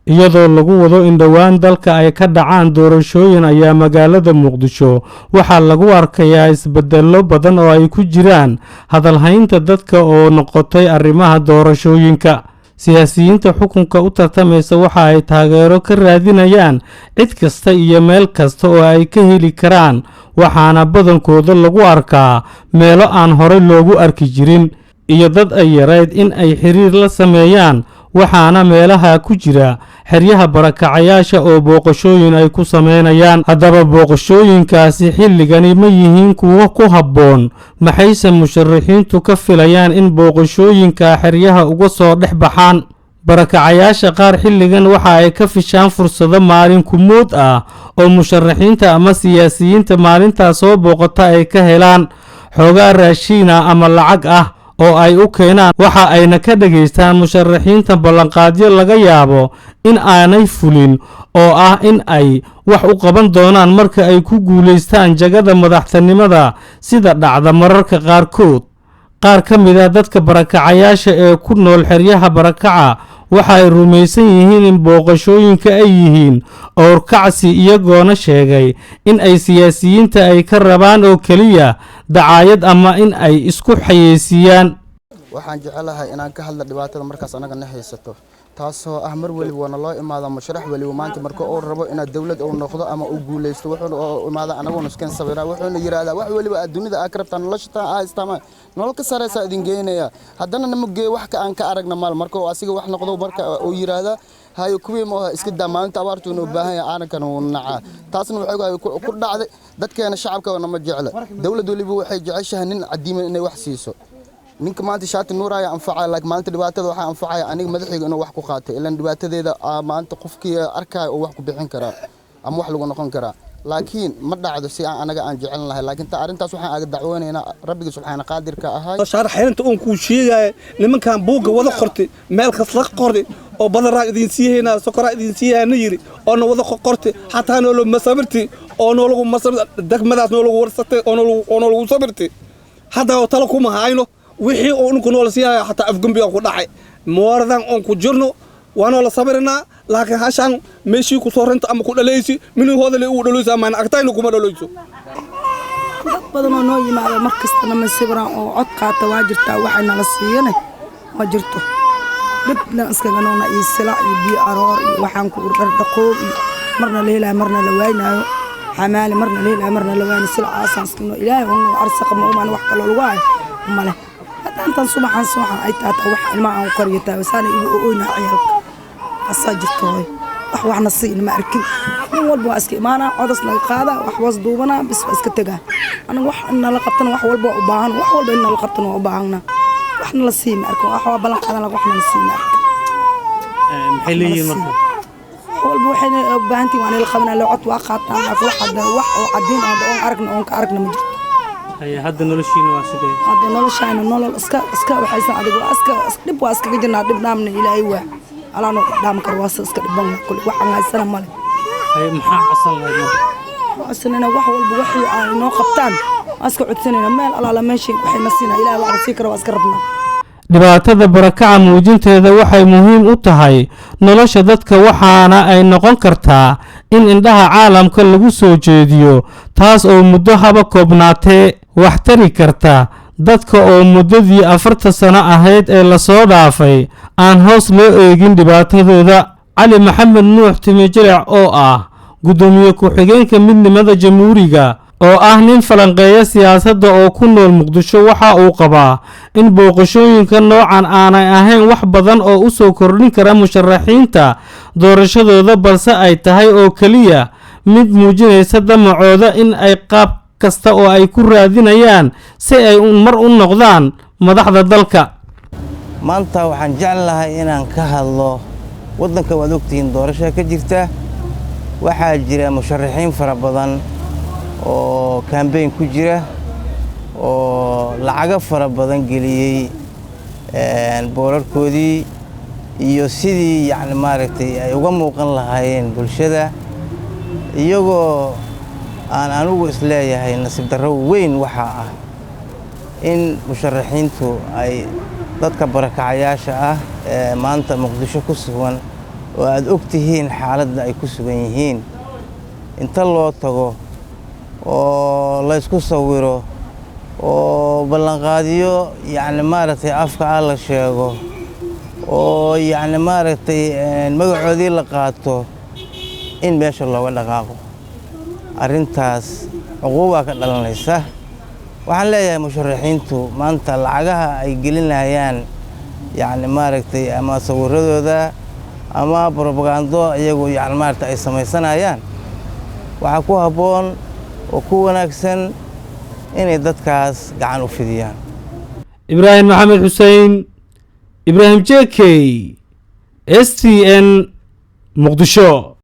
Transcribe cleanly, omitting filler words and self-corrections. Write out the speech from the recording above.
Iyadoo lagu wado in dhowaan dalka ay ka dhacaan doorashooyin, ayaa magaalada Muqdisho waxaa lagu arkayaa isbedello badan oo ay ku jiraan hadalhaynta dadka oo noqotay arrimaha doorashooyinka. Siyaasiyiinta xukunka u tartamaysa waxa ay taageero ka raadinayaan cid kasta iyo meel kasta oo ay ka heli karaan, waxaana badankooda lagu arkaa meelo aan horey loogu arki jirin iyo dad ay yarayd in ay xiriir la sameeyaan, waxaana meelaha ku jira xeryaha barakacayaasha oo booqashooyin ay ku sameynayaan. Haddaba, booqashooyinkaasi xilligani ma yihiin kuwo ku habboon? Maxayse musharaxiintu ka filayaan in booqashooyinka xeryaha uga soo dhex baxaan? Barakacayaasha qaar xilligan waxa ay ka fishaan fursado maalin kumood ah oo musharaxiinta ama siyaasiyiinta maalintaas soo booqata ay ka helaan xoogaa raashiina ama lacag ah oo ay u keenaan. Waxa ayna ka dhegaystaan musharaxiinta ballanqaadyo laga yaabo in aanay fulin oo ah in ay wax u qaban doonaan marka ay ku guulaystaan jagada madaxtinimada. Sida dhacda mararka qaarkood, qaar ka mid ah dadka barakacayaasha ee ku nool xeryaha barakaca waxa ay rumaysan yihiin in booqashooyinka ay yihiin owrkacsi, iyagoona sheegay in ay siyaasiyiinta ay ka rabaan oo keliya dacaayad ama in ay isku xayeysiiyaan. Waxaan jecelahay inaan ka hadla dhibaatada markaas anaga na haysato, taasoo ah mar weliba waana loo imaada musharax weliba maanta marka uu rabo inaad dowlad uu noqdo ama uu guuleysto, wuxuuna imaada anaguna iskan sawira, wuxuuna yiraahdaa: "Wax weliba aad dunida aad ka rabtaan, nolosha taa haystaa, nolol ka sareysa idin geynaya." Haddana nama geeyo, wax ka aan ka aragna maal. Marka uu asiga wax noqdo, marka uu yiraahdaa: "Hayo, kuwii ma iska daa." Maalinta abaartuuna u baahan yahay, caalamkana wuu nacaa. Taasna waxay ku dhacday dadkeena shacabka nama jecla. Dowlad weliba waxay jeceshahay nin cadiiman inay wax siiso. Ninka maanta shaati nuuraya anfacaya, laakiin maalinta dhibaatada waxaa anfacaya aniga madaxayga inuu wax ku qaatay, ilaan dhibaatadeeda maanta qofkii arkaya uu wax ku bixin karaa ama wax lagu noqon karaa. Laakiin ma dhacdo si aan anaga aan jecel lahay. Laakiin ta arrintaas waxaan aga dacwoonaynaa Rabbigii Subxaana Qaadirka ahay. Shaarxeynta uun kuu sheegaya, nimankan buugga wada qortay, meel kas la qortay oo badaraa idin siihaynaa, sokoraa idin siihayna yiri oo na wada qortay, xataa noolo masabirti oo noolagu masabir, degmadaas noolagu warsatay oo noolagu sabirtay. Hadda oo talo kuma hayno wixii oo ninku noola siihaya, xataa afgembiga ku dhacay moораdan oon ku jirno waa noola sabirinaa. Laakiin hashaan meeshii ku soo renta ama ku dhalaysi minihooda le ugu dhalayso ama agtayna kuma dhalayso. Dad badan oo noo yimaado mar kastana ma sawiraan oo cod qaata waa jirtaa. Waxay nala siiyane ma jirto. Dhibna iskaga noolna iyo silac iyo biyo aroor iyo waxaan ku dhardhaqoob iyo marna la helayo, marna la waynaayo, xamaali marna la helayo, marna la waynayo. Silacaasaan iska noo. Ilaahay un arsaqa ma umaan, wax kaloo lagu hayo male. Hadda intaan subaxan ay taataa wax ilmaha aan u kariyo tahay saana igu ooynaa ciyaalka asaa jirto. Hooy, wax waxna siin ma arkin. Nin walba waa iska imaanaa, codas naga qaadaa, wax was duubanaa, bis waa iska tegaa. Anaga wax in nala qabtana wax walba waa u baahan, wax walba in nala qabtana waa u baahana. Wax nala sii ma arkin, wax waa ballan qaadan, wax nala sii ma arkin. Maxay leeyihiin marka? Wax walba waxayna u baahantihin waa nala qabanaa, loo cod waa qaataan, laakiin wax hadda wax oo cadiin oo oon aragna oon ka aragna ma jirto. Hadda noloshiina waa sidee? Hadda noloshaana nolol iska waxaysan adiga waa iska dhib, waa iskaga jirnaa. Dhib dhaamna Ilaahay waa alaanoo dhaam karo, waa iska dhiban kule, waxaan haysana male. Maxaa codsan lahayd marka? Codsanayna wax walba wixii ay noo qabtaan waa iska codsanayna. Meel alaala meeshii waxay na siinaa, Ilaahay wax na sii kara, waa iska rabnaa. Dhibaatada barakaca muujinteeda waxay muhiim u tahay nolosha dadka, waxaana ay noqon kartaa in indhaha caalamka lagu soo jeediyo, taas oo muddo haba koobnaatee wax tari karta dadka oo muddadii 40 sano ahayd ee lasoo dhaafay aan hoos loo eegin dhibaatadooda. Cali Maxamed Nuux Timijilic, oo ah guddoomiye ku-xigeenka Midnimada Jamhuuriga, oo ah nin falanqeeya siyaasadda oo ku nool Muqdisho, waxa uu qabaa in booqashooyinka noocan aanay ahayn wax badan oo u soo kordhin kara musharaxiinta doorashadooda, balse ay tahay oo keliya mid muujinaysa damacooda in ay qaab kasta oo ay ku raadinayaan si ay mar u noqdaan madaxda dalka. Maanta waxaan jeclahay inaan ka hadlo waddanka. Waad ogtihiin, doorashaa ka jirta. Waxaa jira musharaxiin fara badan oo campaign ku jira oo lacago fara badan geliyey boorarkoodii iyo sidii, yacni, maaragtay, ay uga muuqan lahaayeen bulshada, iyagoo aan anigu isleeyahay nasiib darro weyn waxaa ah in musharaxiintu ay dadka barakacayaasha ah ee maanta Muqdisho ku sugan Oo aada og tihiin xaaladda ay ku sugan yihiin, inta loo tago oo laysku sawiro oo ballanqaadyo, yacni maaragtay, afka ah la sheego oo, yacni maaragtay, magacoodii la qaato, in meesha looga dhaqaaqo, arrintaas cuquubaa ka dhalanaysa. Waxaan leeyahay, musharaxiintu maanta lacagaha ay gelinayaan, yacni maaragtay, ama sawiradooda ama brobagando iyagu, yacni maaragtay, ay samaysanayaan, waxaa ku habboon oo ku wanaagsan inay dadkaas gacan u fidiyaan. Ibraahim Maxamed Xuseen, Ibraahim Jekey, STN, Muqdisho.